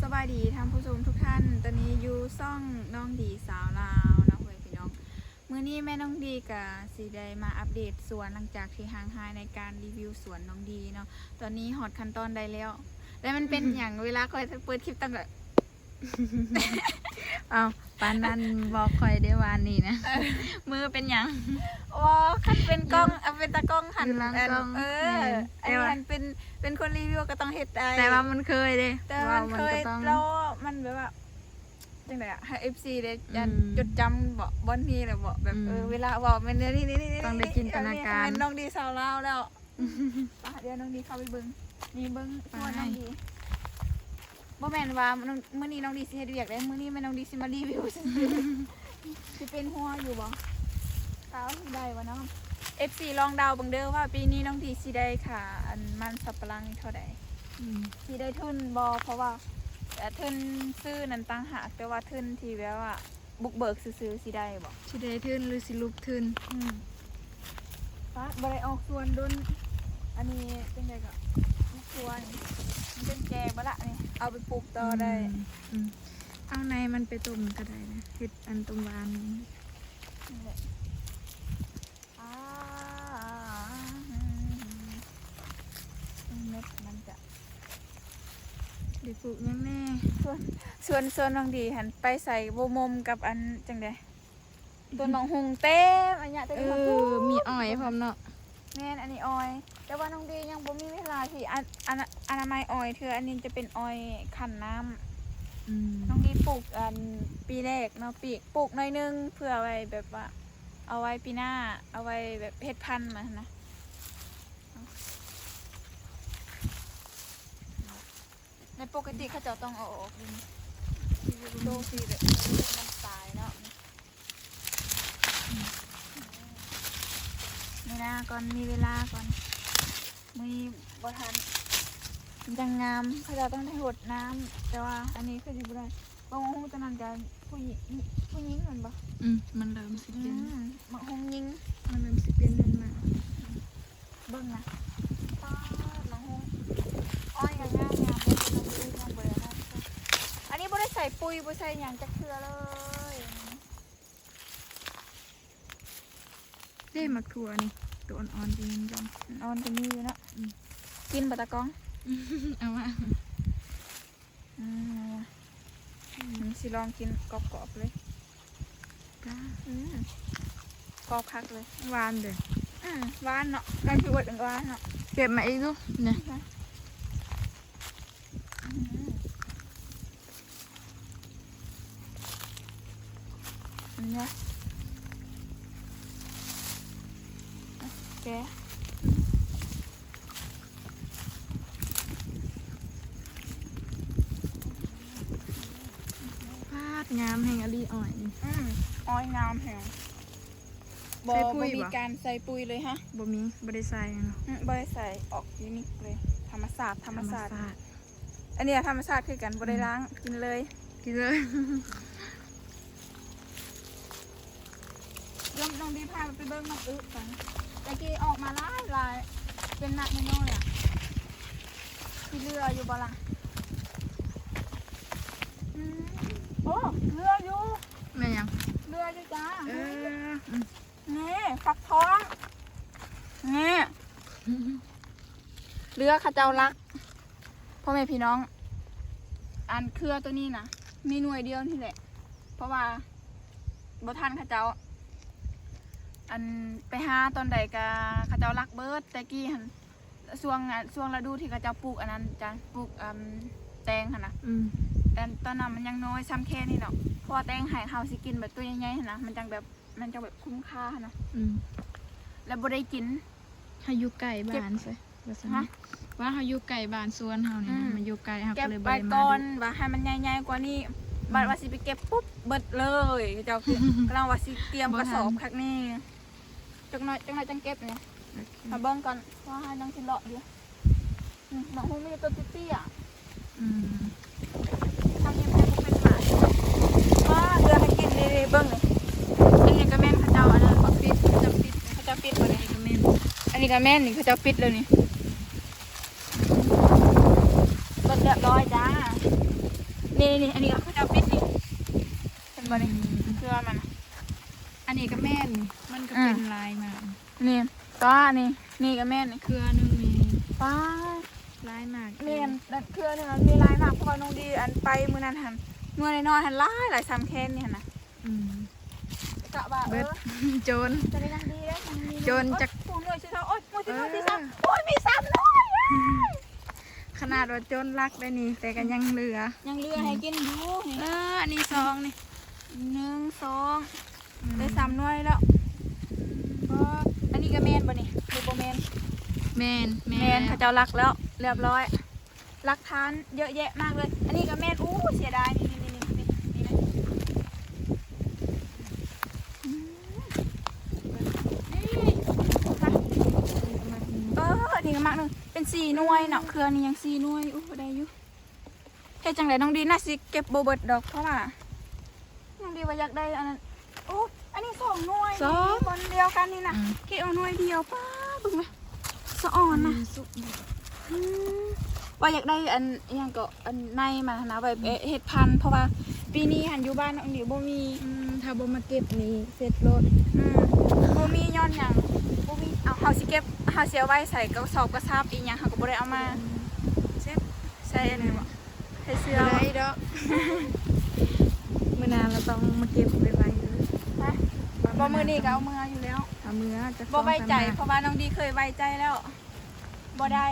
ສະບາຍດີທ່ານຜູ້ຊົມທຸກທ່ານ, ຕອນນີ້ຢູ່ຊ່ອງນ້ອງດີສາວລາວເນາະ ພໍ່ແມ່ພີ່ນ້ອງ. ມື້ນີ້ແມ່ນ້ອງດີກະຊິໄດ້ມາອັບເດດສວນ ຫຼັງຈາກທີ່ຫ່າງຫາຍໃນການຣີວິວສວນນ້ອງດີເນາະ. ຕອນນີ້ຮອດຂັ້ນຕອນໃດແລ້ວ? ແລ້ວມັນເປັນຫຍັງເວລາຂ້ອຍເປີດຄລິບຕ້ອງແບບ ເອົ້າ ປານນັ້ນບອກຂ້ອຍເດ້ ວານນີ້ນະ. ເອີ ມືເປັນຫຍັງ? ໂອ້ ຄັນເປັນກ້ອງ ເປັນຕາກ້ອງຫັ້ນ ຢູ່ຫຼັງກ້ອງ ເອີ ແມ່ນ ອັນນີ້ຫັ້ນເປັນ ເປັນຄົນຣີວິວກໍຕ້ອງເຮັດໄດ້ ແຕ່ວ່າມັນເຄີຍເດ້ ແຕ່ວ່າມັນເຄີຍ ແລ້ວມັນແບບວ່າ ຈັ່ງໃດອະ ໃຫ້ເອັຟຊີໄດ້ ອືມ ຈົດຈຳເບາະ ບ່ອນນີ້ແຫຼະເບາະ ແບບ ອືມ ເອີ ເວລາເວົ້າແມ່ນແນວນີ້ ນີ້ ນີ້ ຕ້ອງໄດ້ຈິນຕະນາການ ແມ່ນນ້ອງດີສາວລາວແລ້ວ. ປະ ດຽວນ້ອງດີເຂົ້າໄປເບິ່ງ ນີ້ເບິ່ງສວນນ້ອງດີ. ບໍ່ແມ່ນວ່ານ້ອງ ມື້ນີ້ນ້ອງດີຊິເຮັດວຽກເດ້ ມື້ນີ້ແມ່ນນ້ອງດີຊິມາຣີວິວຊື່ໆ ຊິເປັນຫົວຢູ່ບໍ່? ເອົາ ຊິໄດ້ບໍ່ເນາະ? ເອັຟຊີລອງເດົາເບິ່ງເດີວ່າປີນີ້ນ້ອງດີຊິໄດ້ຄ່າອັນມັນສຳປະຫຼັງນີ້ເທົ່າໃດ? ອືມ ຊິໄດ້ທຶນບໍ່? ເພາະວ່າ ເອີ ທຶນຊື້ນັ້ນຕ່າງຫາກ ແຕ່ວ່າທຶນທີ່ແບບວ່າ ບຸກເບີກຊື່ໆ ຊິໄດ້ບໍ່? ຊິໄດ້ທຶນ ຫຼື ຊິຫຼຸບທຶນ? ອືມ ປາດ ບໍ່ໄດ້ອອກສວນດົນ. ອັນນີ້ຈັ່ງໃດກໍ ໝາກຖົ່ວນີ້ ມັນຈົນແກ່ເບິດລະນີ້ ເອົາໄປປູກຕໍ່ໄດ້. ອືມ ອືມ ເອົາໃນມັນໄປຕົ້ມກໍໄດ້ນະ ເຮັດອັນຕົ້ມຫວານນີ້. ນີ້ແຫຼະ ອ່າ ເມັດມັນຈະ ໄດ້ປູກຫຍັງແດ່? ສວນ ສວນ ສວນນ້ອງດີຫັ້ນໄປໃສບໍ່ໝົມກັບອັນຈັ່ງໃດ ຕົ້ນໝາກຫຸ່ງເຕັມອັນຍະ ແຕ່ ເອີ ມີອ້ອຍພ້ອມເນາະ. ແມ່ນ ອັນນີ້ອ້ອຍ ແຕ່ວ່ານ້ອງດີຍັງບໍ່ມີເວລາທີ່ ອະ ອະນາໄມອ້ອຍເທື່ອ. ອັນນີ້ຈະເປັນອ້ອຍຂັ້ນນ້ຳ. ອືມ ນ້ອງດີປູກອັນປີແລກເນາະ ປີ ປູກໜ້ອຍໜຶ່ງ ເພື່ອໄວ້ແບບວ່າ ເອົາໄວ້ປີໜ້າ ເອົາໄວ້ແບບເຮັດພັນຫັ້ນນະ. ໃນປົກກະຕິເຂົາເຈົ້າຕ້ອງເອົາອອກຢູ່ນີ້ ໂຕທີ່ແບບມັນຕາຍເນາະ. ມີເວລາກ່ອນ ມີເວລາກ່ອນ ມື້ນີ້ບໍ່ທັນ ມັນຈັ່ງງາມ ເຂົາເຈົ້າຕ້ອງໄດ້ຫົດນ້ຳ. ແຕ່ວ່າອັນນີ້ຄືຊິບໍ່ໄດ້ ເບິ່ງວ່າຫູໂຕນັ້ນກະຜູ້ຍິງ ຜູ້ຍິງແມ່ນບໍ່? ອືມ ມັນເລີ່ມຊິເປັນ ອືມ ໝາກຫຸ່ງຍິງ ມັນເລີ່ມຊິເປັນເດືອນມາ. ເບິ່ງນະ ປາດ ໝາກຫຸ່ງ ອ້ອຍກໍງາມໆ ເບິ່ງ ເບິ່ງ ເບິ່ງ ເບິ່ງ ເບິ່ງ ອັນນີ້ບໍ່ໄດ້ໃສ່ປຸ໋ຍ ບໍ່ໃສ່ຫຍັງຈັກເທື່ອເລີຍ. ເດ້ ໝາກຖົ່ວນີ້ ໂຕອ່ອນໆ ກໍຍັງຢູ່ ອ່ອນກໍມີຢູ່ເນາະ. ອືມ ກິນບໍ່ຕາກ້ອງ? ເອົາມາ ອືມ ອືມ ຊິລອງກິນກອບໆ ເລີຍ. ອືມ ກອບຄັກເລີຍ ຫວານເດ້. ອືມ ຫວານເນາະ ການທີ່ອວດຫວານເນາະ. ເກັບມາອີກດູ ນີ້ ອືມ ອັນນີ້ ແກະ ປາດ ງາມແຮງອີ່ຫຼີອ້ອຍນີ້. ອືມ ອ້ອຍງາມແຮງ ບໍ່ ໃສ່ປຸ໋ຍ ບໍ່ມີ ບໍ່? ການໃສ່ປຸ໋ຍເລີຍຮະ. ບໍ່ມີ ບໍ່ໄດ້ໃສ່ເນາະ. ອືມ ບໍ່ໄດ້ໃສ່ ອອກຢູນິກເລີຍ ທຳມະຊາດ ທຳມະຊາດ ທຳມະຊາດ. ອັນນີ້ທຳມະຊາດຄືກັນ ບໍ່ໄດ້ລ້າງ ອືມ ກິນເລີຍ ກິນເລີຍ. ດຽວນ້ອງດີພາໄປເບິ່ງໝາກອຶກ່ອນ ແຕ່ກີ້ອອກມາຫຼາຍໆ ເປັນໝາກນ້ອຍໆ ອະ ຊິເຫຼືອຢູ່ບໍ່ລະ? ອືມ ໂອ້ ເຫຼືອຢູ່. ແມ່ນຫຍັງ? ເຫຼືອຢູ່ຈ້າ. ເອີ ອືມ ນີ້ ຟັກທອງ ນີ້ ເຫຼືອເຂົາເຈົ້າລັກ ພໍ່ແມ່ພີ່ນ້ອງ. ອັນເຄືອໂຕນີ້ນະ ມີໜ່ວຍດຽວນີ້ແຫຼະ ເພາະວ່າບໍ່ທັນເຂົາເຈົ້າ ອັນໄປຫາຕອນໃດກະເຂົາເຈົ້າລັກເບິດ. ແຕ່ກີ້ຫັ້ນ ຊ່ວງ ອັນ ຊ່ວງລະດູທີ່ເຂົາເຈົ້າປູກອັນນັ້ນຈ້າ ປູກ ອືມ ແຕງຫັ້ນນະ. ອືມ ແຕ່ຕອນນັ້ນມັນຍັງນ້ອຍ ຊ່ຳແຄ່ນີ້ເນາະ ເພາະວ່າແຕງໄຮ່ເຮົາຊິກິນແບບໂຕໃຫຍ່ໆ ຫັ້ນນະ ມັນຈັ່ງແບບ ມັນຈັ່ງແບບຄຸ້ມຄ່າຫັ້ນນະ. ອືມ ແລ້ວບໍ່ໄດ້ກິນ ເຮົາຢູ່ໃກ້ບ້ານ ເກັບ ໃຊ່ ວ່າຊັ້ນ ຮະ ວ່າເຮົາຢູ່ໃກ້ບ້ານສວນເຮົານີ້ນະ. ອືມ ມັນຢູ່ໃກ້ ເຮົາກໍເລີຍບໍ່ໄດ້ມາ. ເກັບໄວ້ກ່ອນ ວ່າໃຫ້ມັນໃຫຍ່ໆກວ່ານີ້. ອືມ ບັດວ່າຊິໄປເກັບປຸບ ເບິດເລີຍ. ເຈົ້າຄື ກຳລັງວ່າຊິຕຽມກະສອບ ບໍ່ທັນ ຄັກແນ່ ຈັກໜ້ອຍ ຈັກໜ້ອຍຈັ່ງເກັບນີ້. ໂອເຄ ມາເບິ່ງກ່ອນວ່າເຮົາຍັງຊິເລາະຢູ່. ອືມ ໝາກຫຸ່ງມີແຕ່ໂຕເຕ້ຍໆ. ອືມ ທຳຍັງໄປບໍ່ເປັນຫຼາຍ. ວ້າ ເຫຼືອໃຫ້ກິນເດ້ ເບິ່ງນີ້ ອັນນີ້ກະແມ່ນເຂົາເຈົ້າ ອັນນັ້ນບໍ່ປິດ ເຂົາເຈົ້າປິດ ເຂົາເຈົ້າປິດບໍ່ນີ້? ອັນນີ້ກະແມ່ນ ອັນນີ້ກະແມ່ນ ນີ້ເຂົາເຈົ້າປິດແລ້ວນີ້. ເບິດຮຽບຮ້ອຍຈ້າ. ນີ້ ອັນນີ້ກໍເຂົາເຈົ້າປິດນີ້ ເຫັນບໍ່ນີ້? ອືມ ເຄືອມັນ ອັນນີ້ກໍແມ່ນ ມັນກໍ ອືມ ເປັນລາຍມາ ນີ້ ຕານີ້ ນີ້ກໍແມ່ນນີ້ ເຄືອໜຶ່ງນີ້ ປາດ ລາຍໝາກ ແມ່ນ ເຄືອໜຶ່ງມັນມີລາຍໝາກ ເພາະວ່ານ້ອງດີອັນໄປມື້ນັ້ນຫັ້ນ ໜ່ວຍນ້ອຍໆຫັ້ນຫຼາຍໆ ສ່ຳແຂນນີ້ຫັ້ນນະ. ອືມ ກະວ່າ ເອີ ໂຈນ ຈະໄດ້ຍັງດີເດ້ ຍັງມີ ໂຈນຈັກ ໂອ້ຍ ໜ່ວຍທີ່ເທົ່າ ໂອ້ຍ ໜ່ວຍທີ່ເທົ່າ ເອີ ທີ່ສາມ ໂອ້ຍ ມີສາມໜ່ວຍ ຂະໜາດວ່າໂຈນລັກໄດ້ນີ້ ແຕ່ກໍຍັງເຫຼືອ ຍັງເຫຼືອໃຫ້ກິນຢູ່ນີ້ ເອີ ອັນນີ້ສອງນີ້ ໜຶ່ງ ສອງ ອືມ ໄດ້ສາມໜ່ວຍແລ້ວ ກໍ ອັນນີ້ກໍແມ່ນບໍ່ນີ້ ຫຼືບໍ່ແມ່ນ? ແມ່ນ ແມ່ນ ແມ່ນ ເຂົາເຈົ້າລັກແລ້ວ ລຽບຮ້ອຍ ຫຼັກຖານເຍອະແຍະມາກເລີຍ ອັນນີ້ກໍແມ່ນ ໂອ້ ເສຍດາຍ ນີ້ ນີ້ ນີ້ ນີ້ ນີ້ ນີ້ ອືມ ເອີ ອັນນີ້ກໍໝາກໜຶ່ງ ເປັນສີ່ໜ່ວຍເນາະ ເຄືອນີ້ຍັງສີ່ໜ່ວຍ ໂອ້ ໄດ້ຢູ່. ເຮັດຈັ່ງໃດນ້ອງດີ ໜ້າຊິເກັບບໍ່ເບິດດອກ ເພາະວ່ານ້ອງດີວ່າຢາກໄດ້ອັນນັ້ນ ໂອ້ ອັນນີ້ສອງໜ່ວຍ ສອງ ນີ້ ບ່ອນດຽວກັນນີ້ນະ ອືມ ເກັບເອົາໜ່ວຍດຽວ ປ້າ ເບິ່ງແມະ ສະອອນນະ ອືມ ສຸກ ອືມ ວ່າຢາກໄດ້ອັນ ອີ່ຫຍັງເກາະ ອັນໃນມັນຫັ້ນນະ ໄວ້ ອືມ ເຮັດພັນ ເພາະວ່າປີນີ້ຫັ້ນຢູ່ບ້ານນ້ອງດີບໍ່ມີ ອືມ ຖ້າບໍ່ມາເກັບນີ້ເສັດໂລດ ອືມ ບໍ່ມີ ຍ້ອນຫຍັງ ບໍ່ມີ ເອົາ ເຮົາຊິເກັບ ເຮົາຊິເອົາໄວ້ໃສ່ກະສອບກະສັບອີ່ຫຍັງ ເຮົາກໍບໍ່ໄດ້ເອົາມາ ອືມ ເສັດ ໃສ່ອັນນີ້ບໍ່? ໃສ່ເສື້ອ ບໍ່ໄດ້ດອກ ມື້ໜ້າລະຕ້ອງມາເກັບໄວໆເດີ ໄປ ບໍ່ ມື້ນີ້ກໍເອົາເມືອຢູ່ແລ້ວ ເອົາເມືອ ບໍ່ໄວ້ໃຈ ເພາະວ່ານ້ອງດີເຄີຍໄວ້ໃຈແລ້ວ ບໍ່ໄດ້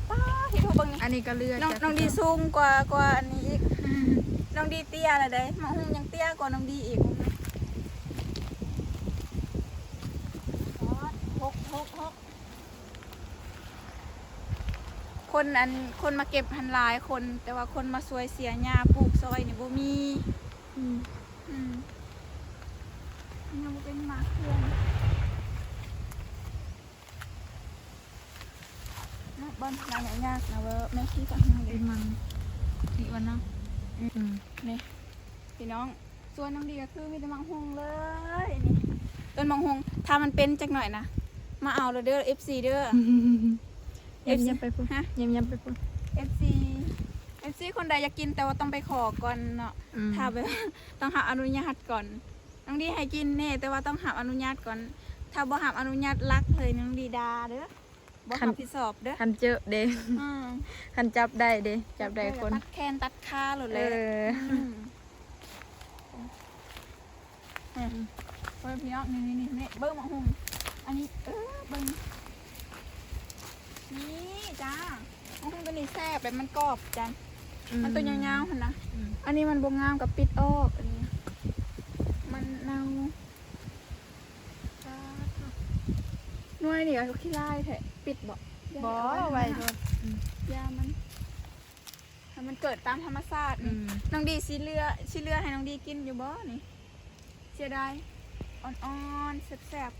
ປ້າ ເຮັດໃຫ້ເບິ່ງນີ້ ອັນນີ້ກໍເລືອ ນ້ອງ ນ້ອງດີສູງກວ່າ ກວ່າອັນນີ້ອີກ ອືມ ນ້ອງດີເຕ້ຍລະເດ້ ໝາກຫຸ່ງຍັງເຕ້ຍກວ່ານ້ອງດີອີກ ຫົກ ຫົກ ຫົກ ຄົນ ອັນ ຄົນມາເກັບຫັ້ນຫຼາຍຄົນ ແຕ່ວ່າຄົນມາຊ່ວຍເສຍຫຍ້າປູກຊ່ອຍນີ້ບໍ່ມີ ອືມ ອືມ ຍັງບໍ່ເປັນໝາກເຂືອນ ເນາະ ບ່ອນລະຍະຍາກນະເວີ ແມ່ຂີ້ກະຫາເດ້ ເປັນມັນ ນີ້ວ່າເນາະ ອືມ ນີ້ ພີ່ນ້ອງ ສວນນ້ອງດີກໍຄືມີແຕ່ໝາກຫຸ່ງເລີຍນີ້ ຕົ້ນໝາກຫຸ່ງ ຖ້າມັນເປັນຈັກໜ້ອຍນະ ມາເອົາໂລດເດີ ເອັຟຊີ ເດີ ຫຍັບໆໄປພຸ້ນ ຫະ ຫຍັບໆໄປພຸ້ນ ເອັຟຊີ ເອັຟຊີຄົນໃດຢາກກິນ ແຕ່ວ່າຕ້ອງໄປຂໍກ່ອນເນາະ ອືມ ຖ້າແບບ ຕ້ອງຮັບອະນຸຍາດກ່ອນ ນ້ອງດີໃຫ້ກິນແນ່ ແຕ່ວ່າຕ້ອງຮັບອະນຸຍາດກ່ອນ ຖ້າບໍ່ຮັບອະນຸຍາດລັກເລີຍ ນ້ອງດີດ່າເດີ ບໍ່ຮັບຜິດຊອບເດີ ຄັນເຈີເດ້ ອືມ ຄັນຈັບໄດ້ເດ້ ຈັບໄດ້ຄົນ ຕັດແຂນຕັດຂາໂລດແຫຼະ ເອີ ອືມ ອືມ ເບິ່ງພີ່ນ້ອງ ນີ້ໆໆ ເບິ່ງໝາກຫຸ່ງ ອັນນີ້ ເອີ ເບິ່ງ ນີ້ຈ້າ ໝາກຫຸ່ງໂຕນີ້ແຊບເດ້ ມັນກອບຈັ່ງ ອືມ ມັນໂຕຍາວໆຫັ້ນນະ ອືມ ອັນນີ້ມັນບໍ່ງາມກໍປິດອອກ ອັນນີ້ມັນເນົ່າ ໜ່ວຍນີ້ກໍຂີ້ລ້າຍແທ້ ປິດບໍ່? ບໍ່ ເອົາໄວ້ໂລດ ອືມ ຢ່າມັນ ໃຫ້ມັນເກີດຕາມທຳມະຊາດນີ້ ອືມ ນ້ອງດີຊິເລືອ ຊິເລືອໃຫ້ນ້ອງດີກິນຢູ່ບໍ່ນີ້? ເສຍດາຍ ອ່ອນໆ ແຊບໆ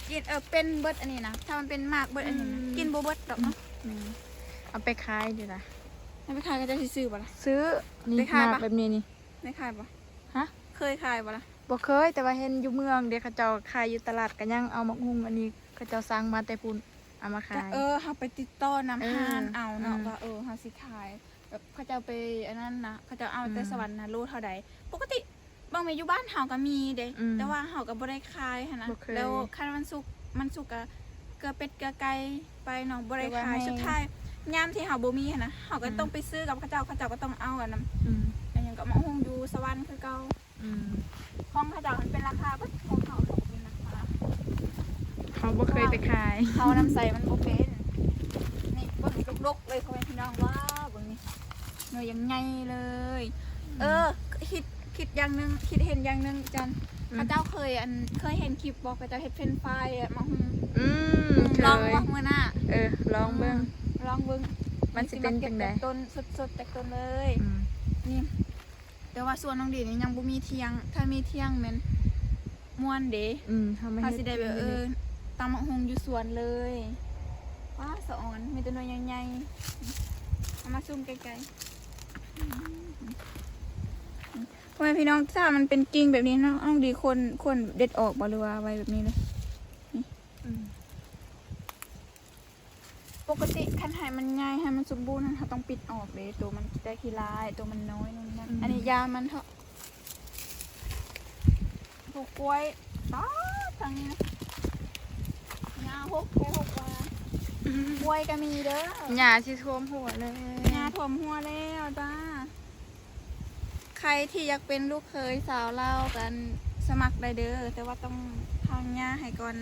ກິນ ເອີ ເປັນເບິດອັນນີ້ນະ ຖ້າມັນເປັນໝາກເບິດອັນນີ້ນະ ອືມ ກິນບໍ່ເບິດດອກເນາະ ອືມ ເອົາໄປຂາຍດີລະ ເອົາໄປຂາຍ ເຂົາເຈົ້າຊິຊື້ບໍ່ລະ? ຊື້ ນີ້ ໄດ້ຂາຍປະ? ໝາກແບບນີ້ນີ້ ໄດ້ຂາຍບໍ່? ຮະ? ເຄີຍຂາຍບໍ່ລະ? ບໍ່ເຄີຍ ແຕ່ວ່າເຫັນຢູ່ເມືອງເດ້ ເຂົາເຈົ້າຂາຍຢູ່ຕະຫຼາດ ກໍຍັງເອົາໝາກຫຸ່ງອັນນີ້ ເຂົາເຈົ້າສັ່ງມາແຕ່ພຸ້ນ ເອົາມາຂາຍ ເອີ ເຮົາໄປຕິດຕໍ່ນຳ ເອີ ຮ້ານເອົາເນາະ ອືມ ວ່າ ເອີ ເຮົາຊິຂາຍ ແບບເຂົາເຈົ້າໄປອັນນັ້ນນະ ເຂົາເຈົ້າເອົາແຕ່ ອືມ ສະຫວັນນະ ໂລເທົ່າໃດ ປົກກະຕິບາງແມ່ນຢູ່ບ້ານເຮົາກໍມີເດ້ ອືມ ແຕ່ວ່າເຮົາກໍບໍ່ໄດ້ຂາຍຫັ້ນນະ ບໍ່ເຄີຍ ແລ້ວຄັນມັນສຸກ ມັນສຸກກໍເກືອເປັດເກືອໄກ່ໄປເນາະ ບໍ່ໄດ້ຂາຍ ແຕ່ວ່າໃຫ້ ສຸດທ້າຍຍາມທີ່ເຮົາບໍ່ມີຫັ້ນນະ ເຮົາກໍ ອືມ ຕ້ອງໄປຊື້ກັບເຂົາເຈົ້າ ເຂົາເຈົ້າກໍຕ້ອງເອົາອັນນັ້ນ ອືມ ອັນຫຍັງກໍໝາກຫຸ່ງຢູ່ສະຫວັນຄືເກົ່າ ອືມ ຂອງເຂົາເຈົ້າມັນເປັນລາຄາເບິດ ຂອງເຮົາເຮົາບໍ່ເປັນລາຄາ ເຮົາບໍ່ເຄີຍໄປຂາຍ ເຮົານຳໃຊ້ມັນບໍ່ເປັນ ນີ້ເບິ່ງດົກໆເລີຍພໍ່ແມ່ພີ່ນ້ອງ ວ້າວ ເບິ່ງນີ້ ໜ່ວຍຢ່າງໃຫຍ່ເລີຍ ອືມ ເອີ ຄິດ ຄິດຢ່າງໜຶ່ງ ຄິດເຫັນຢ່າງໜຶ່ງຈັນ ອືມ ເຂົາເຈົ້າເຄີຍ ອັນ ເຄີຍເຫັນຄລິບບໍ່ ເຂົາເຈົ້າເຮັດເຟຣນຟາຍ ອະ ໝາກຫຸ່ງ ອືມ ອືມ ລອງບໍ່ ເຄີຍ ມື້ໜ້າ ເອີ ລອງເບິ່ງ ອືມ ລອງເບິ່ງ ມັນຊິເປັນຈັ່ງໃດ ເຮົາຊິມາເກັບແບບຕົ້ນສົດໆ ຈາກຕົ້ນເລີຍ ອືມ ນີ້ ແຕ່ວ່າສວນນ້ອງດີນີ້ຍັງບໍ່ມີຖຽງ ຖ້າມີຖຽງແມ່ນມ່ວນເດ້ ອືມ ເຮົາມາ ເຮົາຊິໄດ້ແບບ ເອີ ຕຳໝາກຫຸ່ງຢູ່ສວນເລີຍ ວ້າ ສະອອນ ມີແຕ່ໜ່ວຍໃຫຍ່ໆ ເອົາມາຊູມໃກ້ໆ ອືມ ພໍ່ແມ່ພີ່ນ້ອງ ຖ້າມັນເປັນກິ່ງແບບນີ້ເນາະ ນ້ອງດີຄວນ ຄວນເດັດອອກບໍ່ ຫຼືວ່າໄວ້ແບບນີ້ເລີຍ ນີ້ ອືມ ປົກກະຕິຄັນໃຫ້ ໃຫ້ມັນໃຫຍ່ ໃຫ້ມັນສົມບູນ ເຮົາຕ້ອງປິດອອກເດ້ ໂຕມັນໄດ້ຂີ້ລ້າຍ ໂຕມັນນ້ອຍ ໂນ່ນນີ້ນັ້ນ. ອືມ ອັນນີ້ຢາມັນເຖາະ. ປູກກ້ວຍ ປາດ ທາງນີ້ນະ ຫຍ້າຫົກ ໄປຫົກວ່າ ກ້ວຍກໍມີເດີ ຫຍ້າຊິຖ້ວມຫົວແລ້ວ ຫຍ້າຖ້ວມຫົວແລ້ວຈ້າ. ໃຜທີ່ຢາກເປັນລູກເຂີຍສາວລາວກໍສະໝັກໄດ້ເດີ ແຕ່ວ່າຕ້ອງຖາງຫຍ້າໃຫ້ກ່ອນ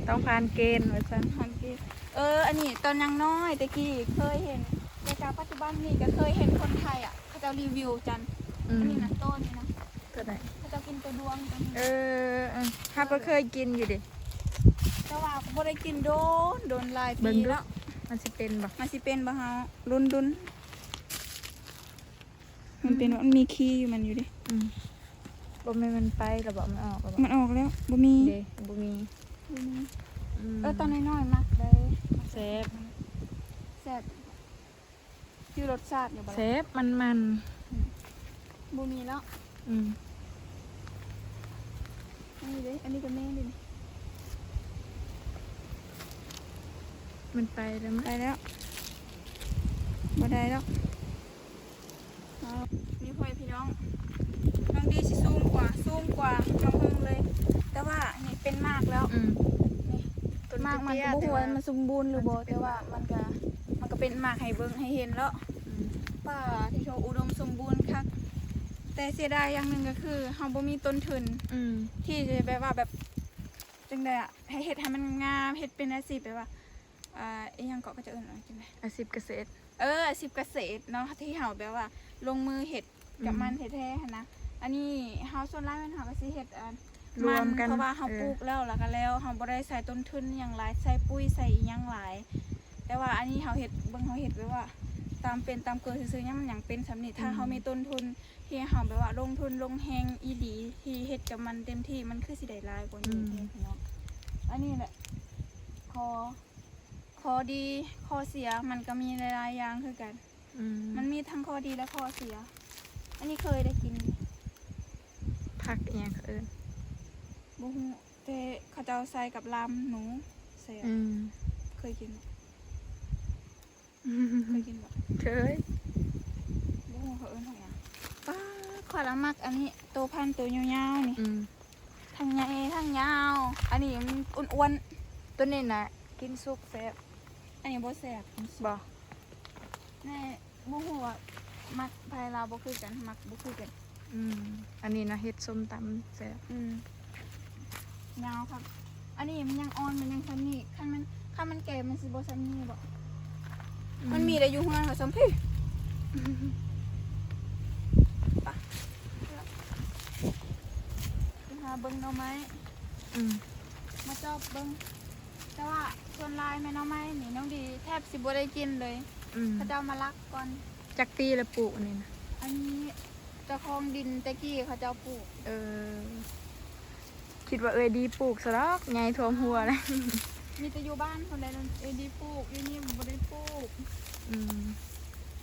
ຕ້ອງຜ່ານເກນວ່າຊັ້ນ ຜ່ານເກນ. ເອີ ອັນນີ້ຕອນຍັງນ້ອຍແຕ່ກີ້ເຄີຍເຫັນ ແຕ່ກະປັດຈຸບັນນີ້ກໍເຄີຍເຫັນຄົນໄທອະ ເຂົາເຈົ້າຣີວິວກັນ. ອືມ ອັນນີ້ນະ ຕົ້ນນີ້ນະ ຕົວໃດ? ເຂົາເຈົ້າກິນແຕ່ດວງຕົວນີ້. ເອີ ເອີ ເຮົາກໍເຄີຍກິນຢູ່ເດ ແຕ່ວ່າບໍ່ໄດ້ກິນດົນ ດົນຫຼາຍປີແລ້ວ. ມັນຊິເປັນບໍ່? ມັນຊິເປັນບໍ່? ເຮົາລຸ້ນໆ. ມັນເປັນ ອືມ ວ່າມັນມີຄີຢູ່ມັນຢູ່ເດ. ອືມ ບໍ່ແມ່ນມັນໄປແລ້ວບໍ? ມັນອອກແລ້ວບໍ? ມັນອອກແລ້ວ ບໍ່ມີເດ ບໍ່ມີ ບໍ່ມີ. ອືມ ເອີ ຕອນນ້ອຍໆມັກເລີຍ ແຊບ ແຊບ ຈື່ລົດຊາດຢູ່ບໍ່ລະ? ແຊບ ມັນໆ. ອືມ ບໍ່ມີແລ້ວ. ອືມ ອັນນີ້ເດ ອັນນີ້ກໍແມ່ນເດ ມັນໄປແລ້ວ ໄປແລ້ວ ບໍ່ໄດ້ແລ້ວ. ນີ້ ພໍ່ແມ່ພີ່ນ້ອງ ນ້ອງດີຊິສູງກວ່າ ສູງກວ່ານ້ອງເຮິງເລີຍ ແຕ່ວ່ານີ້ເປັນໝາກແລ້ວ. ອືມ ນີ້ ຕົ້ນ ໝາກມັນ ເຕັ້ຍໆ ກໍບໍ່ຮູ້ວ່າມັນສົມບູນຫຼືບໍ່ ແຕ່ວ່າມັນກໍ ມັນກໍເປັນໝາກໃຫ້ເບິ່ງໃຫ້ເຫັນແລ້ວ. ອືມ ປ່າທີ່ໂທອຸດົມສົມບູນຄັກ ແຕ່ເສຍດາຍຢ່າງໜຶ່ງກໍຄືເຮົາບໍ່ມີຕົ້ນທຶນ ອືມ ທີ່ຈະແບບວ່າແບບ ຈັ່ງໃດອະ ໃຫ້ເຮັດໃຫ້ມັນງາມ ເຮັດເປັນອາຊີບແບບວ່າ ອ່າ ອີ່ຫຍັງເກາະ ເຂົາເຈົ້າເອີ້ນວ່າຈັ່ງໃດ ອາຊີບກະເສດ. ເອີ ອາຊີບກະເສດເນາະ ທີ່ເຮົາແບບວ່າລົງມືເຮັດກັບມັນແທ້ໆຫັ້ນນະ. ອືມ ອັນນີ້ເຮົາສ່ວນຫຼາຍແມ່ນເຮົາກໍຊິເຮັດ ອ່າ ລວມກັນ ມັນ ເພາະວ່າເຮົາ ເອີ ປູກແລ້ວ ແລ້ວກໍແລ້ວ ເຮົາບໍ່ໄດ້ໃສ່ຕົ້ນທຶນຫຍັງຫຼາຍ ໃສ່ປຸ໋ຍໃສ່ອີ່ຫຍັງຫຼາຍ ແຕ່ວ່າອັນນີ້ເຮົາເຮັດ ເບິ່ງ ເຮົາເຮັດແບບວ່າຕາມເປັນຕາມເກີດຊື່ໆ ຍັງ ມັນຍັງເປັນສ່ຳນີ້. ອືມ ຖ້າເຮົາມີຕົ້ນທຶນ ທີ່ເຮົາແບບວ່າລົງທຶນລົງແຮງອີ່ຫຼີ ທີ່ເຮັດກັບມັນເຕັມທີ່ ມັນຄືຊິໄດ້ຫຼາຍກວ່ານີ້. ອືມ ເດ້ພີ່ນ້ອງ ອັນນີ້ແຫຼະ ຂໍ້ ຂໍ້ດີ ຂໍ້ເສຍ ມັນກໍມີຫຼາຍໆຢ່າງຄືກັນ. ອືມ ມັນມີທັງຂໍ້ດີ ແລະ ຂໍ້ເສຍ. ອັນນີ້ເຄີຍໄດ້ກິນ ຜັກອີ່ຫຍັງເຂົາເອີ້ນ ບໍ່ຮູ້ ແຕ່ເຂົາເຈົ້າໃສ່ກັບລາມໜູ ແຊບ. ອືມ ເຄີຍກິນ ເຄີຍກິນບໍ່? ເຄີຍ. ບໍ່ຮູ້ເຂົາເອີ້ນຫຍັງ. ປ້າ ຂ້ອຍລະມັກອັນນີ້ ໂຕພັນໂຕຍາວໆນີ້. ອືມ ທັງໃຫຍ່ທັງຍາວ. ອັນນີ້ມັນອ້ວນໆ. ໂຕນີ້ນະກິນສຸກແຊບ. ອັນນີ້ບໍ່ແຊບ. ບໍ່ ແນ່ ບໍ່ຮູ້ວ່າມັກ ໃຜລາວບໍ່ຄືກັນ ມັກບໍ່ຄືກັນ. ອືມ ອັນນີ້ນະເຮັດສົ້ມຕຳແຊບ. ອືມ ຍາວຄັກ. ອັນນີ້ມັນຍັງອ່ອນ ມັນຍັງສ່ຳນີ້ ຄັນມັນ ຄັນມັນແກ່ມັນຊິບໍ່ສ່ຳນີ້ບໍ? ອືມ ມັນມີແຕ່ຢູ່ເຮືອນເຂົາສ່ຳພີ້. ໄປ ໄປຫາເບິ່ງໜໍ່ໄມ້. ອືມ ມາຈອບເບິ່ງ ແຕ່ວ່າສ່ວນຫຼາຍແມ່ນໜໍ່ໄມ້ນີ້ ນ້ອງດີແທບຊິບໍ່ໄດ້ກິນເລີຍ. ອືມ ເຂົາເຈົ້າມາລັກກ່ອນ. ຈັກປີລະປູກອັນນີ້ນະ? ອັນນີ້ເຈົ້າຂອງດິນແຕ່ກີ້ເຂົາເຈົ້າປູກ. ເອີ ຄິດວ່າເອື້ອຍດີປູກຊະດອກ ໃຫຍ່ຖ້ວມຫົວແລ້ວ. ມີແຕ່ຢູ່ບ້ານພຸ້ນແຫຼະເອື້ອຍດີປູກ ຢູ່ນີ້ບໍ່ໄດ້ປູກ. ອືມ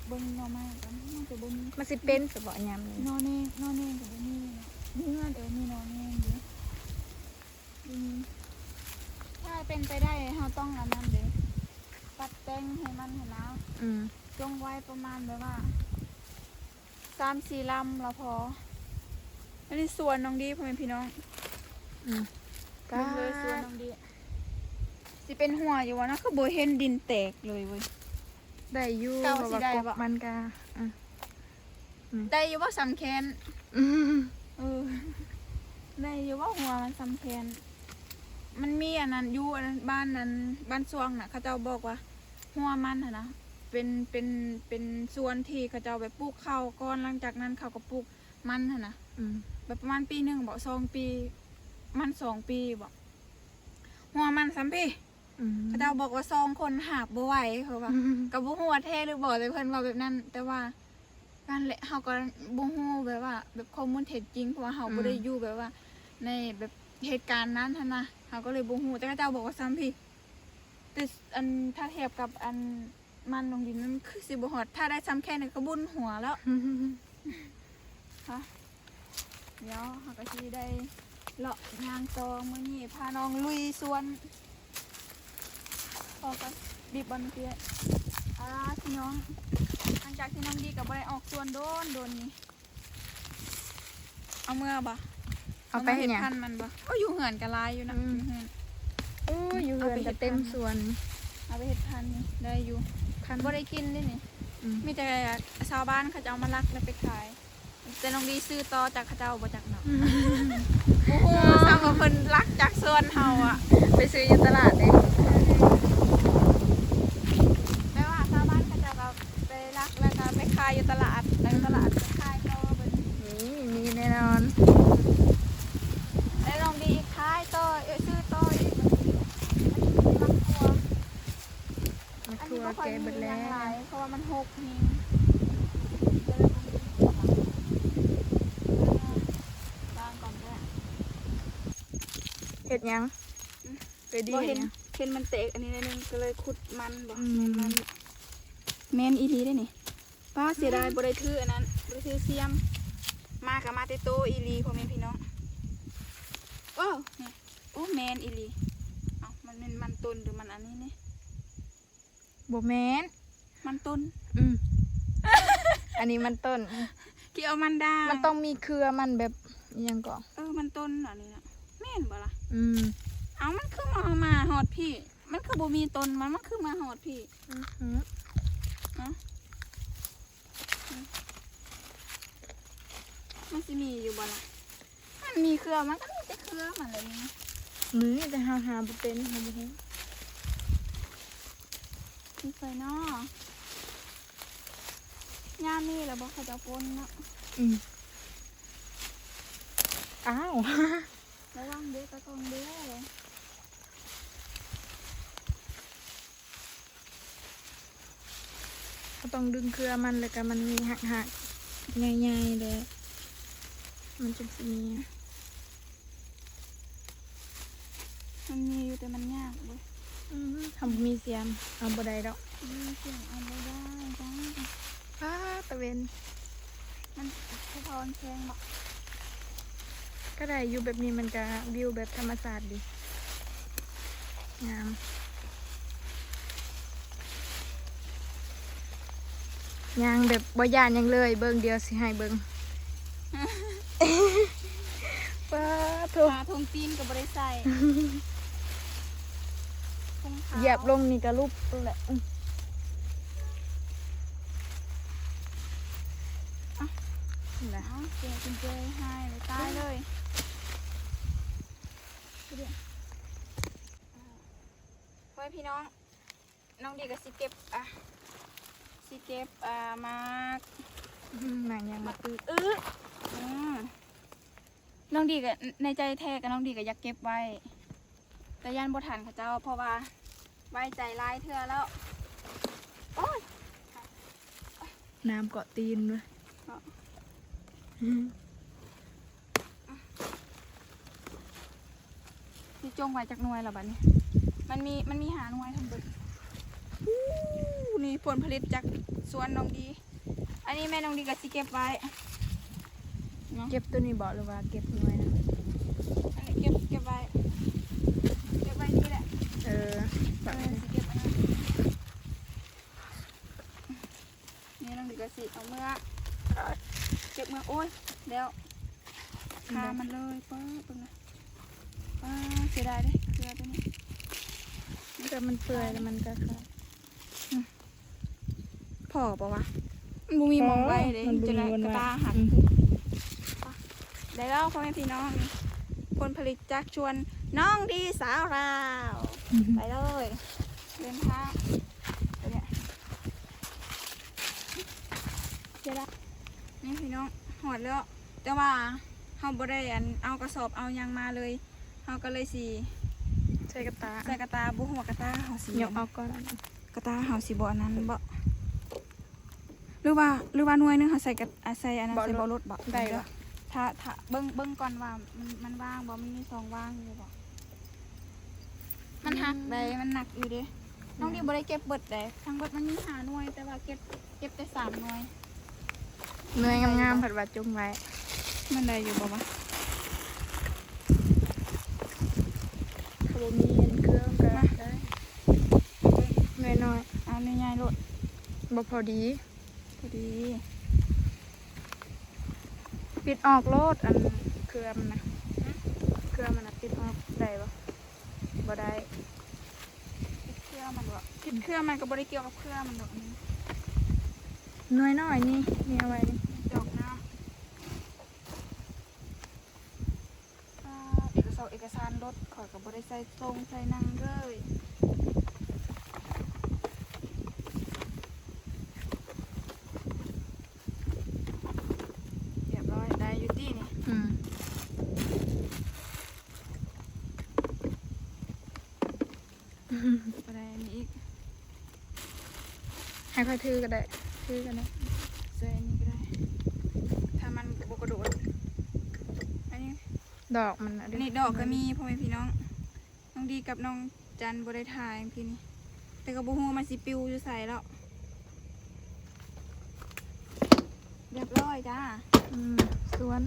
ເບິ່ງໜໍ່ໄມ້ກ່ອນ ມັນຈະບໍ່ມີ ມັນຊິເປັນຊະບໍ່ຍາມນີ້. ໜໍ່ແໜງ ໜໍ່ແໜງກໍບໍ່ມີເນາະ ເຮືອນ ເອີ ມີໜໍ່ແໜງຢູ່. ອືມ ຖ້າເປັນໄປໄດ້ເຮົາຕ້ອງອັນນັ້ນເດ້ ຕັດແຕ່ງໃຫ້ມັນຫັ້ນນະ. ອືມ ຈົ່ງໄວ້ປະມານແບບວ່າສາມສີ່ລຳລະພໍ. ອັນນີ້ສວນນ້ອງດີ ພໍ່ແມ່ພີ່ນ້ອງ. ອືມ ເບິ່ງເລີຍສວນນ້ອງດີ. ຊິເປັນຫົວຢູ່ບໍ່ນະ ຄືບໍ່ເຫັນດິນແຕກເລີຍເວີຍ. ໄດ້ຢູ່ ເຈົ້າ ເພາະວ່າ ຊິໄດ້ບໍ່ ກົກມັນກະ ອືມ ອືມ ໄດ້ຢູ່ບໍ່ ສ່ຳແຂນ? ອືມ ເອີ ໄດ້ຢູ່ບໍ່ ຫົວມັນສ່ຳແຂນ? ມັນມີອັນນັ້ນຢູ່ ອັນນັ້ນ ບ້ານນັ້ນ ບ້ານຊ່ວງນະ ເຂົາເຈົ້າບອກວ່າຫົວມັນຫັ້ນນະ ເປັນ ເປັນ ເປັນສວນທີ່ເຂົາເຈົ້າແບບປູກເຂົ້າກ່ອນ ຫຼັງຈາກນັ້ນເຂົາກໍປູກມັນຫັ້ນນະ. ອືມ ແບບປະມານປີໜຶ່ງບໍ ສອງປີ ມັນສອງປີບໍ ຫົວມັນສ່ຳພີ້. ອືມ ເຂົາເຈົ້າບອກວ່າສອງຄົນຫາບບໍ່ໄຫວ ເຂົາວ່າ. ອືມ ກໍບໍ່ຮູ້ວ່າແທ້ຫຼືບໍ່ ແຕ່ເພິ່ນເວົ້າແບບນັ້ນ. ແຕ່ວ່ານັ້ນແຫຼະ ເຮົາກໍບໍ່ຮູ້ແບບວ່າແບບຂໍ້ມູນເທັດຈິງ ເພາະວ່າເຮົາ ອືມ ບໍ່ໄດ້ຢູ່ແບບວ່າໃນແບບເຫດການນັ້ນຫັ້ນນະ ເຮົາກໍເລີຍບໍ່ຮູ້. ແຕ່ເຂົາເຈົ້າບອກວ່າສ່ຳພີ້ ແຕ່ອັນ ຖ້າທຽບກັບອັນ ມັນລົງດິນ ມັນຄືຊິບໍ່ຮອດ ຖ້າໄດ້ສ່ຳແຂນນີ້ກໍບຸນຫົວແລ້ວ. ຮະ ດຽວເຮົາກໍຊິໄດ້ເລາະຍ່າງຕໍ່ ມື້ນີ້ພານ້ອງລຸຍສວນ. ພໍກ່ອນ ດິບບໍ່ແມ່ນຕິ? ອ່າ ພີ່ນ້ອງ ຫຼັງຈາກທີ່ນ້ອງດີກໍບໍ່ໄດ້ອອກສວນໂດນໆນີ້ ເອົາເມືອບໍ່? ເອົາໄປເຮັດຫຍັງ? ເອົາມາເຮັດພັນມັນບໍ່? ໂອ້ຍ ຢູ່ເຮືອນກໍຫຼາຍຢູ່ນະ ອືມ ຢູ່ເຮືອນ ໂອ້ຍ ຢູ່ເຮືອນກໍເຕັມສວນ ເອົາໄປເຮັດພັນນີ້ໄດ້ຢູ່ ພັນ ບໍ່ໄດ້ກິນເດ້ນີ້ ອືມ ມີແຕ່ຊາວບ້ານເຂົາເຈົ້າມາລັກແລ້ວໄປຂາຍ. ແຕ່ນ້ອງດີຊື້ຕໍ່ຈາກເຂົາເຈົ້າບໍ່ຈັກເນາະ ອືມ ໂອ້ໂຫ ສ່ຳວ່າເພິ່ນລັກຈາກສວນເຮົາອະ ໄປຊື້ຢູ່ຕະຫຼາດເດ້ ແປວ່າຊາວບ້ານເຂົາເຈົ້າກໍໄປລັກ ແລ້ວກໍໄປຂາຍຢູ່ຕະຫຼາດ ແລ້ວຕະຫຼາດກໍຂາຍຕໍ່ເພິ່ນ ນີ້ ມີແນ່ນອນ ແລ້ວນ້ອງດີອີກຂາຍຕໍ່ ເອີ ຊື້ຕໍ່ອີກ ມັນຊິໄປມັກຕົວ. ໝາກຖົ່ວແກ່ເບິດແລ້ວ ອັນນີ້ບໍ່ຄ່ອຍມີຫຍັງຫຼາຍ ເພາະວ່າມັນຮົກແຮງ ວາງກ່ອນກໍໄດ້ ເຮັດຫຍັງ? ອືມ ເອີ ດີ ບໍ່ ເຮັດຫຍັງ? ເຫັນ ເຫັນມັນແຕກອັນນີ້ໜ້ອຍໜຶ່ງ ກໍເລີຍຂຸດມັນບໍ່ ອືມ ແມ່ນມັນ ແມ່ນອີ່ຫຼີເດ້ນີ້ ປ້າ ເສຍດາຍ ອືມ ບໍ່ໄດ້ຖືອັນນັ້ນ ບໍ່ໄດ້ຖືສຽມ ມາກໍມາແຕ່ໂຕອີ່ຫຼີ ພໍ່ແມ່ພີ່ນ້ອງ ໂອ້ ນີ້ ໂອ້ ແມ່ນອີ່ຫຼີ ເອົ້າ ມັນແມ່ນມັນຕົ້ນ ຫຼືມັນອັນນີ້ນີ້? ບໍ່ແມ່ນ ມັນຕົ້ນ ອືມ ອັນນີ້ມັນຕົ້ນ ທີ່ເອົາມັນດາງ ມັນຕ້ອງມີເຄືອມັນແບບອີ່ຫຍັງເກາະ ເອີ ມັນຕົ້ນອັນນີ້ນະ ແມ່ນບໍ່ລະ? ອືມ ເອົ້າ ມັນຄືມາ ມາຮອດພີ້ ມັນຄືບໍ່ມີຕົ້ນມັນ ມັນຄືມາຮອດພີ້ ອື ເອົ້າ ມັນຊິມີຢູ່ບໍ່ລະ? ມັນມີເຄືອ ມັນກໍມີແຕ່ເຄືອມັນແຫຼະນີ້ ມີ ແຕ່ເຮົາຫາບໍ່ເປັນ ເຮົາບໍ່ຮູ້ ມີໃສນໍ ຍາມນີ້ລະບໍ່ ເຂົາເຈົ້າປົນເນາະ ອືມ ອ້າວ ລະວັງເດີ ຕາກ້ອງເດີ. ເຮົາຕ້ອງດຶງເຄືອມັນ ແລ້ວກະມັນມີຮາກໆໃຫຍ່ໆແຫຼະ ມັນຈຶ່ງຊິມີ ມັນມີຢູ່ ແຕ່ມັນຍາກເວີຍ ອືມ ເຮົາບໍ່ມີສຽມ ເອົາບໍ່ໄດ້ດອກ ບໍ່ມີສຽມ ເອົາບໍ່ໄດ້ຈ້າ ອ້າ ຕາເວັນ ມັນສະທ້ອນແສງເນາະ ກໍໄດ້ຢູ່ ແບບນີ້ມັນກະວິວແບບທຳມະຊາດດີ ງາມ ຍ່າງແບບບໍ່ຢ້ານຫຍັງເລີຍ ເບິ່ງ ດຽວຊິໃຫ້ເບິ່ງ ປາໂທ້ ຜ້າຖົງຕີນກໍບໍ່ໄດ້ໃສ່ ຖົງຂາວ ຢຽບລົງນີ້ກໍຫຼຸບໂລດແຫຼະ ອື ເອົາ ເອົາ ເຈັບເປັນເຈີຍຫາຍເລີຍ ຕາຍເລີຍ ເອີ ພໍ່ແມ່ພີ່ນ້ອງ ນ້ອງດີກໍຊິເກັບ ອ່າ ຊິເກັບ ອ່າ ໝາກ ອືມ ໝາກຫຍັງ ໝາກອຶ ອື ອືມ ນ້ອງດີກໍ ໃນໃຈແທ້ກໍນ້ອງດີກໍຢາກເກັບໄວ້ ແຕ່ຢ້ານບໍ່ທັນເຂົາເຈົ້າ ເພາະວ່າໄວ້ໃຈຫຼາຍເທື່ອແລ້ວ ໂອ້ຍ ນ້ຳເກາະຕີນເວີຍ ເນາະ ອືມ ຊິຈົ່ງໄວ້ຈັກໜ່ວຍລະບັດນີ້ ມັນມີ ມັນມີຫ້າໜ່ວຍທັງເບິດ ອູ້ ນີ້ຜົນຜະລິດຈາກສວນນ້ອງດີ ອັນນີ້ແມ່ນ້ອງດີກໍຊິເກັບໄວ້ເນາະ ເກັບໂຕນີ້ບໍ່ ຫຼືວ່າເກັບໜ່ວຍນະ ອັນນີ້ເກັບ ເກັບໄວ້ ເກັບໄວ້ນີ້ແຫຼະ ເອີ ເອີ ຊິເກັບອັນນັ້ນ ນີ້ນ້ອງດີກໍຊິເອົາເມືອ ເກັບເມືອ ໂອ້ຍ ແລ້ວ ຄາມັນເລີຍ ເປີດເບິ່ງນະ ປ້າ ເສຍດາຍເດ້ ເຄືອໂຕນີ້ ແຕ່ມັນເປື່ອຍແລ້ວມັນກໍຂາດ ອືມ ພໍບໍ່ວະ ມັນບໍ່ມີໝ່ອງໄວ້ເດ້ ມັນບໍ່ມີ ຈະໄດ້ ບ່ອນໄວ້ ກະຕ່າຫັກ ອືມ ໄດ້ແລ້ວ ພໍ່ແມ່ພີ່ນ້ອງ ຜົນຜະລິດຈາກສວນນ້ອງດີສາວລາວ ອືມ ໄປເລີຍ ເດີນທາງ ໄປເລີຍ ເສຍດາຍ ນີ້ພີ່ນ້ອງ ຮອດແລ້ວ ແຕ່ວ່າເຮົາບໍ່ໄດ້ ອັນ ເອົາກະສອບເອົາຫຍັງມາເລີຍ ເຮົາກໍເລີຍຊິໃສ່ກະຕ່າ ໃສ່ກະຕ່າ ບໍ່ຮູ້ວ່າກະຕ່າເຮົາຊິ ຍົກອອກກ່ອນ ກະຕ່າເຮົາຊິບໍ່ອັນນັ້ນບໍ່ ຫຼືວ່າ ຫຼືວ່າໜ່ວຍໜຶ່ງເຮົາໃສ່ກະ ອາ ໃສ່ອັນນັ້ນ ບໍ່ ໃສ່ເບົາລົດບໍ່ ໄດ້ບໍ່ ຖ້າ ຖ້າເບິ່ງ ເບິ່ງກ່ອນວ່າມັນ ມັນວ່າງບໍ່ ມັນມີຊ່ອງວ່າງຢູ່ບໍ່ ມັນຫັກໄດ໋ ອືມ ມັນໜັກຢູ່ເດ້ ອືມ ນ້ອງດີບໍ່ໄດ້ເກັບເບິດໃດ໋ ທັງເບິດມັນມີຫ້າໜ່ວຍ ແຕ່ວ່າເກັບ ເກັບແຕ່ສາມໜ່ວຍ ໜ່ວຍງາມໆ ພັດວ່າຈົ່ງໄວ້ ມັນໄດ້ຢູ່ບໍ່ວະ ຖ້າບໍ່ມີອັນເຄື່ອງກໍໄດ້ ໜ່ວຍ ໂລດ ບໍ່ພໍດີ ພໍດີ ປິດອອກໂລດ ອັນເຄືອມັນນະ ເຄືອມັນນະ ປິດອອກໄດ້ບໍ່? ບໍ່ໄດ້ ປິດເຄືອມັນບໍ່? ປິດເຄືອມັນກໍບໍ່ໄດ້ກ່ຽວກັບເຄືອມັນດອກ ອັນນີ້ ໜ່ວຍນ້ອຍນີ້ ນີ້ເອົາໄວ້ນີ້ ດອກນ້ຳ ອ່າ ເອກະສານ ເອກະສານລົດຂ້ອຍກໍບໍ່ໄດ້ໃສ່ສົ່ງໃສ່ຫຍັງເລີຍ ຮຽບຮ້ອຍ ໄດ້ຢູ່ຕິນີ້ ອືມ ບໍ່ໄດ້ອັນນີ້ອີກ ໃຫ້ຂ້ອຍຖືກໍໄດ້ ຖືກໍໄດ້ ໃສ່ອັນນີ້ກໍໄດ້ ຖ້າມັນບໍ່ກະໂດດ ອັນນີ້ ດອກມັນນະ ອັນນີ້ດອກກໍມີ ພໍ່ແມ່ພີ່ນ້ອງ ນ້ອງດີກັບນ້ອງຈັນບໍ່ໄດ້ຖ່າຍມື້ກີ້ນີ້ ແຕ່ກໍບໍ່ຮູ້ວ່າມັນຊິປິວຢູ່ໃສແລ້ວ ຮຽບຮ້ອຍຈ້າ ອືມ ສວນ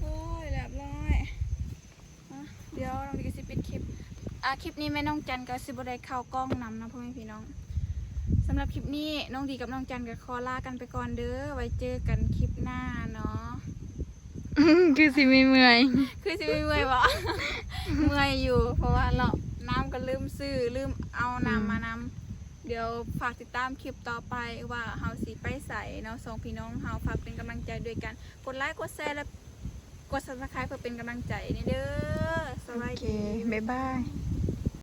ໂອ້ຍ ຮຽບຮ້ອຍ ອ່ະ ດຽວນ້ອງດີກໍຊິປິດຄລິບ ອ່າ ຄລິບນີ້ແມ່ນ້ອງຈັນກໍຊິບໍ່ໄດ້ເຂົ້າກ້ອງນຳນະ ພໍ່ແມ່ພີ່ນ້ອງ ສຳລັບຄລິບນີ້ນ້ອງດີກັບນ້ອງຈັນກໍຂໍລາກັນໄປກ່ອນເດີ ໄວ້ເຈີກັນຄລິບໜ້າເນາະ ຄືຊິມີເມື່ອຍ ຄືຊິມີເມື່ອຍບໍ່? ເມື່ອຍຢູ່ ເພາະວ່າເລາະນ້ຳກໍລືມຊື້ ລືມເອົານ້ຳ ອືມ ມານຳ ດຽວຝາກຕິດຕາມຄລິບຕໍ່ໄປວ່າເຮົາຊິໄປໃສເນາະ ສອງພີ່ນ້ອງເຮົາ ຝາກເປັນກຳລັງໃຈດ້ວຍກັນ ກົດໄລ ກົດແຊ ແລະ ກົດ Subscribe ເພື່ອເປັນກຳລັງໃຈແດ່ເດີ ສະບາຍດີ ໂອເຄ ບາຍບາຍ.